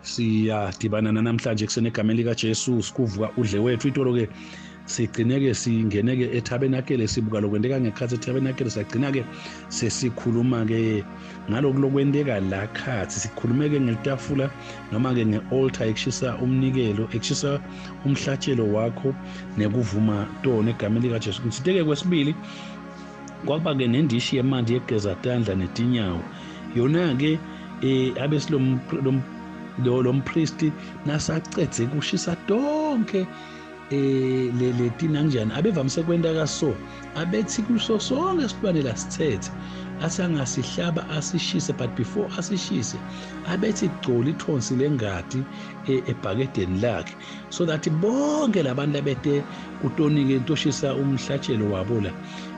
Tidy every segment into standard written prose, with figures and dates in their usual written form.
Siyadibana namhlanje ekuseni egameni likaJesu, sikuvuka udle wethu. Itolo-ke sigcine-ke singene-ke ethabernakele, sibuka lokwenteka ngekhatsi ethabernakele. Sagcina-ke sesikhuluma-ke ngaloku lokwenteka la khatsi. Sikhulume-ke ngelitafula noma-ke nge-altar ekushisa umnikelo, ekushisa umhlatshelo wakho nekuvuma tona egameni likaJesu. Ngitsite-ke kwesibili kwakuba-ke nendishi yemanti yekugeza tandla netinyawo. Yona-ke abe lo mpristi nasacedze kushisa tonke leti nanjani, abevamise kwenta kaso, abethi kuso sonke isilwane lasithethe, athi angasihlaba asishise, but before asishise abethi gcola ithonsi lengati ebhakedeni lakhe, so that bonke labantu labete kutonike intoshisa umhlatshelo wabo la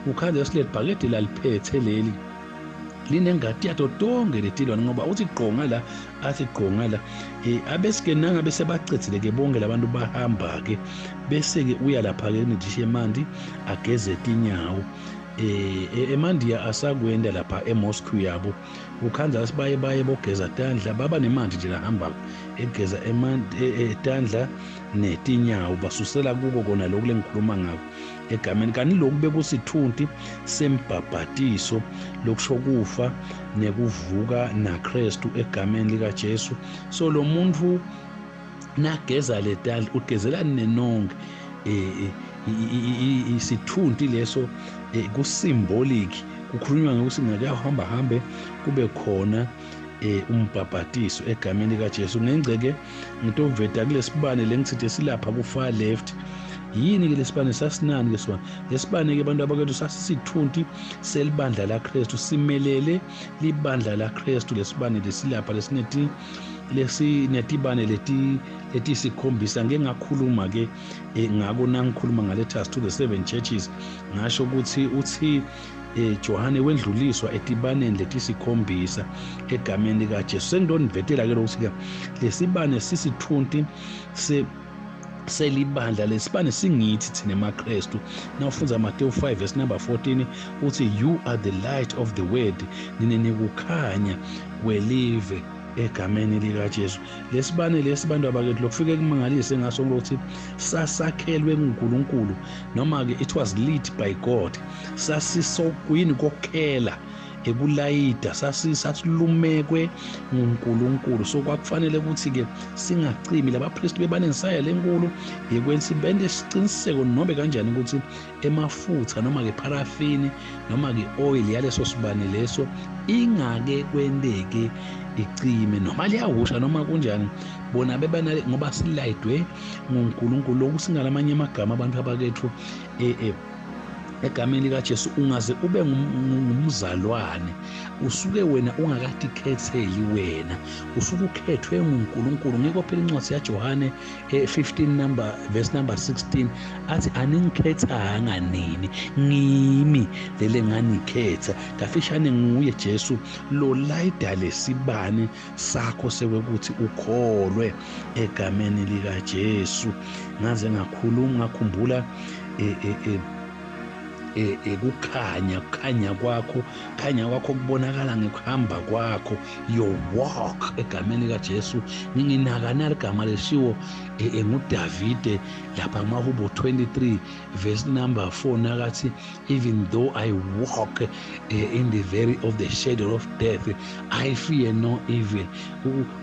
ukhandze sileli bhakede laliphethe leli linengati yato tonke letilwane, ngoba uthi gqonga la, athi gqonga la. Abesike nangabe sebacedzile ke bonke labantu bahamba ke, bese ke uya lapha ke nedishi emanti ageze tinyawo. Emandiya asakwenda lapha eMoscow yabo, ukhandza sibaye baye bogeza tandla, baba nemanti nje lahamba egeza emanti tandla netinyawo, basusela kuko kona lokhu lengikhuluma ngako egameni. Kanti lokhu bekusithunti sembhabhatiso, lokusho kufa nekuvuka naKristu egameni likaJesu. So lo muntu nageza letandla ugezela nenonke isithunti leso kusymbolic, kukhulunywa ngokuthi ngakuyahamba hambe kube khona umbhabhatiso egameni likaJesu. Ngengceke ngitoveta kulesibane lengitsite silapha ku far left. Yini ke lesibane? Sasinani ke sibane? Lesibane ke, abantu abakethu, sasisithunti selibandla laKristu, simelele libandla laKristu lesibane lesilapha lesineti lesinetibane leti letisikhombisa. Ngeke ngakhuluma ke ngako nangikhuluma ngaletters to the seven churches, ngasho ukuthi uthi Johane wendluliswa etibaneni letisikhombisa egameni likaJesu. Sengidonivetela ke lokuthi ke lesibane sisithunti se selibandla, lesibane singithi thina emaKristu. Nawufundza Matthew 5 verse number 14, uthi, "You are the light of the world," nine nikukhanya kwelive egameni likaJesu. Lesibane lesi, bantu abakethu, lokufike kumangalise ngaso ukuthi sasakhelwe nguNkulunkulu, noma ke it was lit by God. Sasisokuyini kokhela ekulayida, sasilumekwe nguNkulunkulu, so kwakufanele ukuthi ke singacimi. Labapristi bebanensaya lenkulu yekwenza bente isiqiniseko nobe kanjani ukuthi emafutha noma ke paraffin noma ke oil yaleso sibane leso ingake kwenteke icime, noma liyahusha noma kunjani, bona bebana ngoba silayidwe nguNkulunkulu. Lokhu singalamanye amagama, abantu abakethu, egameni likaJesu, ungaze ube ngumzalwane, usuke wena ungakatikhetheli wena, usuke ukhethwe nguNkulunkulu. Ngikho phela incwadi yaJohane 15 number verse number 16 athi, "Aningikhethanga nini, ngimi lele nganikhetha." Kafishane, nguye Jesu lo layida lesibane sakho sewekuthi ukholwe egameni likaJesu. Ngaze ngakhuluma ngakhumbula kukhanya, kukhanya kwakho, khanya kwakho kubonakala ngekuhamba kwakho, your walk, egameni likaJesu. Nginginaka naligama leshiwo nguDavide lapha kumahubo 23 verse number 4, nakathi, "Even though I walk in the valley of the shadow of death, I fear no evil."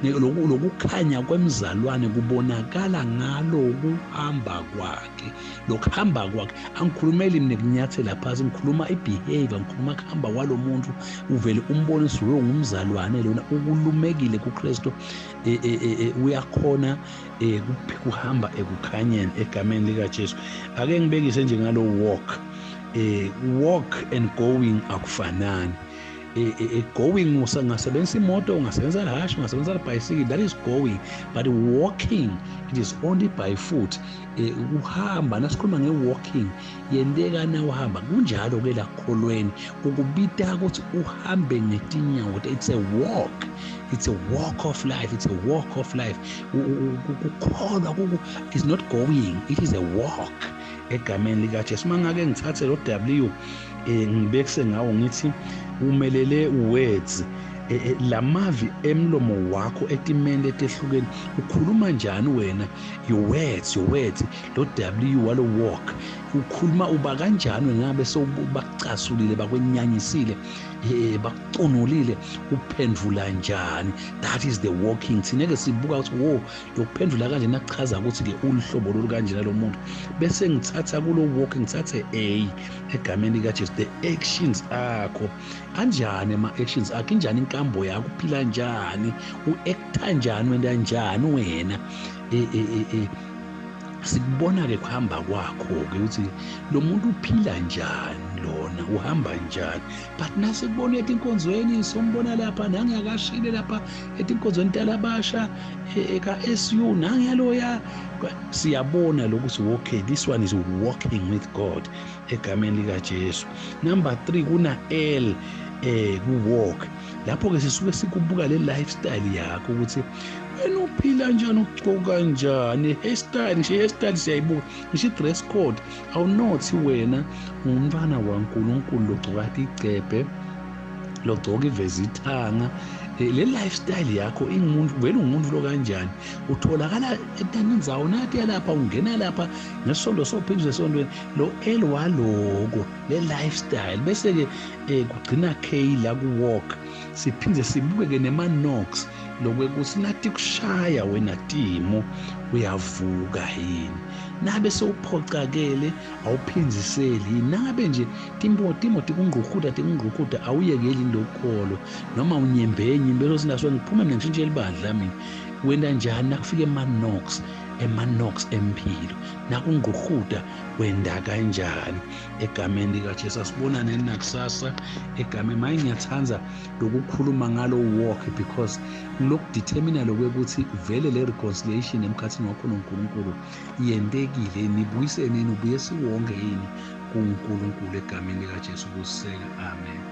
Lokukhanya kwemzalwane kubonakala ngalokuhamba kwakhe, lokuhamba kwakhe. Angikhulumeli mina kunyathela phasi, ngikhuluma ibehavior, ngikhuluma kuhamba kwalo muntu. Uvele umbone lo ngumzalwane lona, ukulumekile kuKristu, uyakhona kuhamba ekukhanyeni egameni likaJesu. Ake ngibekise nje ngalo walk. Walk and going akufanani. Going ungasebenzisa imoto, ungasebenzisa lihashi, ungasebenzisa libhayisikili, that is going, but walking, it is only by foot. Uhamba, nasikhuluma nge-walking, yenteka na uhamba. Kunjalo ke lakholweni, kukubita ukuthi uhambe ngetinyawo. It's a walk, it's a walk of life, it's a walk of life. Kukholwa is not going, it is a walk egameni likaJesu. Mangake ngithathe lo W, ngibekise ngawo, ngithi umelele words. Lamavi emlomo wakho etimeni letehlukene, ukhuluma njani wena? Your words, your words, lo W walo walk, ukhuluma uba kanjani wena ngabe sewubacasulile, bakwenyanyisile, bakucunulile, uphendvula njani? That is the walking. Thina ke sibuka ukuthi wo lokuphendvula kanje nakuchaza ukuthi ke uluhlobo lolu kanjena lo muntu. Bese ngithatha kulo walking, ngithathe A egameni likaJesu, the actions akho anjani, ama-actions akho injani, inkambo yakho uphila njani, u-acta njani, wenta njani wena. Sikubona-ke kuhamba kwakho-ke ukuthi lo muntu uphila njani, lona uhamba njani. But nasikubona etinkonzweni, sombona lapha nangiyakashile lapha etinkonzweni talabasha ka-SU nangiyaloya, siyabona lokuthi okay, this one is walking with God egameni likaJesu. Number 3 kuna L ku-walk. Lapho ke sisuke sikubuka le lifestyle yakho ukuthi wena uphila njani, ugcoka kanjani, hairstyle ngisho, hairstyle siyayibuka, ngisho i-dress code. Awunothi wena ungumntwana waNkulunkulu logcoka tigcebhe, logcoka iveza ithanga. Le lifestyle yakho ingumuntu vele, ungumuntu lo kanjani, utholakala etanindzawo nathi lapha, ungena lapha ngesonto, sophindwe esontweni, lo L waloko le lifestyle. Bese ke kugcina K la ku walk. Siphinde sibuke ke nema knocks, lokwekuthi nathi kushaya wena timo uyavuka yini, nabe sewuphocakele awuphinziseli yini, nangabe nje timo tikungquhuda tikungquhuda awuyekeli lokukholwa noma unyembenyi bese sinaso ngiphume mina ngishintshe libandla mina. Wena njani nakufika ema-knocks, ema-knocks empilo, nakungquhuda wenda kanjani? Egameni likaJesu asibonane nakusasa egameni. Maye ngiyathanda lokukhuluma ngalo walk, because lokudetermina lokwekuthi vele le reconciliation emkhathini wakho noNkulunkulu yentekile, nibuyisene, nibuye siwonke yini kuNkulunkulu egameni likaJesu. Kuseka, amen.